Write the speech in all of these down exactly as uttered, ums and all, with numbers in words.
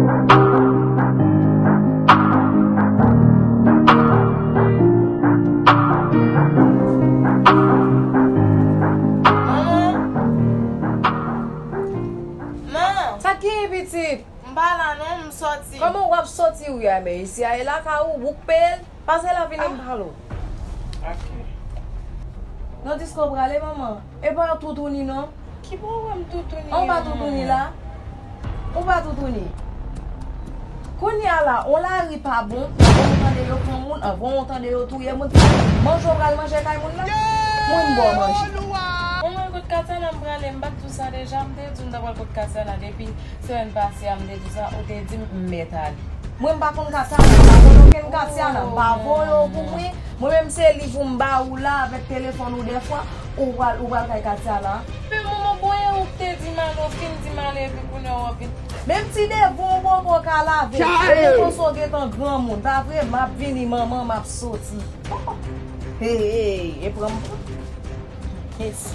Manman! Sa k genyen, pitit? M pa la non, m sòti. Kòman w ap sòti wi a, men isi a e lakay ou, ou k peye l? Pase la vini m pale w. Ok. Nan disko w prale, manman? E pa toutouni non. Ki pwoblèm toutouni? An, ou pa toutouni la? Ou pa toutouni? Kounye a la, on lari pa bon, anvan ou tande yo pran moun, anvan ou tande yo touye moun, manje w pral manje kay moun nan? Mwen m ba w manje. Manman, kot Katiana m prale, m pa t di w sa deja, m te di w m ta pral kot Katiana depi semèn pase a, m te di w sa, ou te di m m mèt ale. Mwen m pa konn Katiana, m pa konn okenn Katiana, m pa voye w pou mwen. Mwen menm se liv ou m ba ou la avèk telefòn ou dèfwa, ou pral, ou pral kay Katiana. Men manman, bon, e ou k te di m ale, ou fin di m ale, epi kounye a w ap vin. Menm ti devwa w poko ka lave, ou panse w gentan granmoun, pa vre? M ap vini, manman, m ap soti. Hey, hey, e pran m pran. Yes.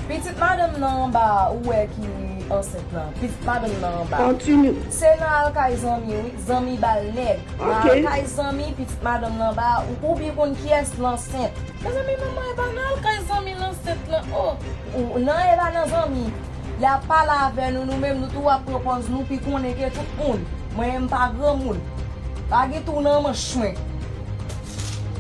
Pitit madanm nan anba a, ou wè ki ansent lan. Pitit madanm nan anba a. Continue. Se nan al kay zanmi, wi. Zanmi ba l nèg. Nan al kay zanmi, pitit madanm nan anba a, ou, ou byen konn kiyès l ansent. Mezanmi, manman, e pa nan al kay zanmi l ansent lan, oh. Ou, nan, e pa nan zanmi. L ap pale avè nou, nou menm, nou tou ap pran pòz nou pi konnen ke tout moun. Mwen, m pa granmoun. Pa gen twou nan manch mwen.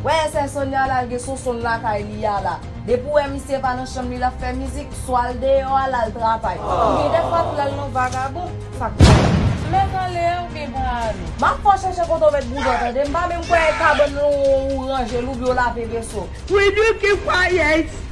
Wè, sè Sonia la, l gen Sonson lakay li a la. Depi w wè misye pa nan chanm li, l ap fè mizik, swa l deyò a, l al travay. Oubyen dèfwa tou, l al nan vagabon. Sa k pase? Mèt ale a oubyen pa ale? M ap fè w chèche kote w mèt bouda w, tande? M pa menm kwè e kabann ou, ou ranje l oubyen w lave veso. Will you keep quiet?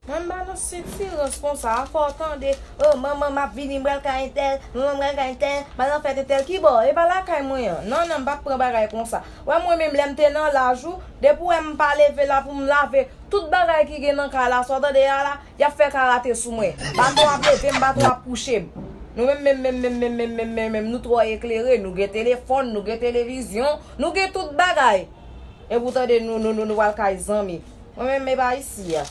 Mwen m pa nan sitirans konsa, a fò w tande, oh, manman, m ap vini, m pral kay entèl, manman, m pral kay entèl, m al nan fèt entèl, kibò? E pa lakay mwen an. Non, non, m p ap pran bagay konsa. Wè mwen menm lè m te nan laj ou, depi w wè m pa leve la pou m lave tout bagay ki gen nan kay la, sa w tande a la, y ap fè karate sou mwen. Baton ap leve m, baton ap kouche m. Nou menm, menm, menm, menm, nou twò eklere, nou gen telefòn, nou gen televizyon, nou gen tout bagay. Epi w tande nou, nou, nou, nou pral kay zanmi. Mwen menm, e pa isi a.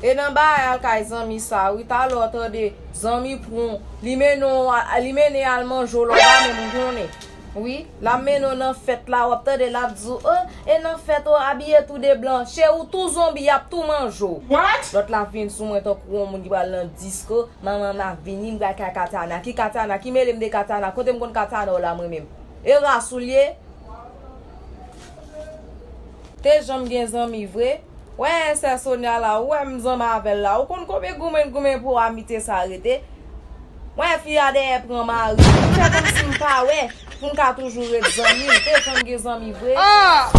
E nan bagay al kay zanmi sa, wi, talè w tande zanmi pran w, li mennen w a, li mennen al manje w, lè w pa menm konnen. Wi, l ap mennen w nan fèt la, w ap tande l ap di w, oh, e nan fèt, oh, abiye tou de blan, cheri, w tou zonbi, y ap tou manje w. What? Lòt la vin sou mwen tankou yon moun ki pral nan disko, manman, m ap vini, m pral kay Katiana. Ki Katiana? Ki mele m de Katiana? Kote m konn Katiana w la, mwen menm? E ras ou l ye? Te janm gen zanmi vre? Wè sè Sonia la, ou wè m zanmi avè l la, ou konn konbyen goumen n goumen pou amite sa rete? Wè fi a dèyè pran mari, m fè kòmsi m pa wè, pou n ka toujou ret zanmi, m te janm gen zanmi vre? Ah!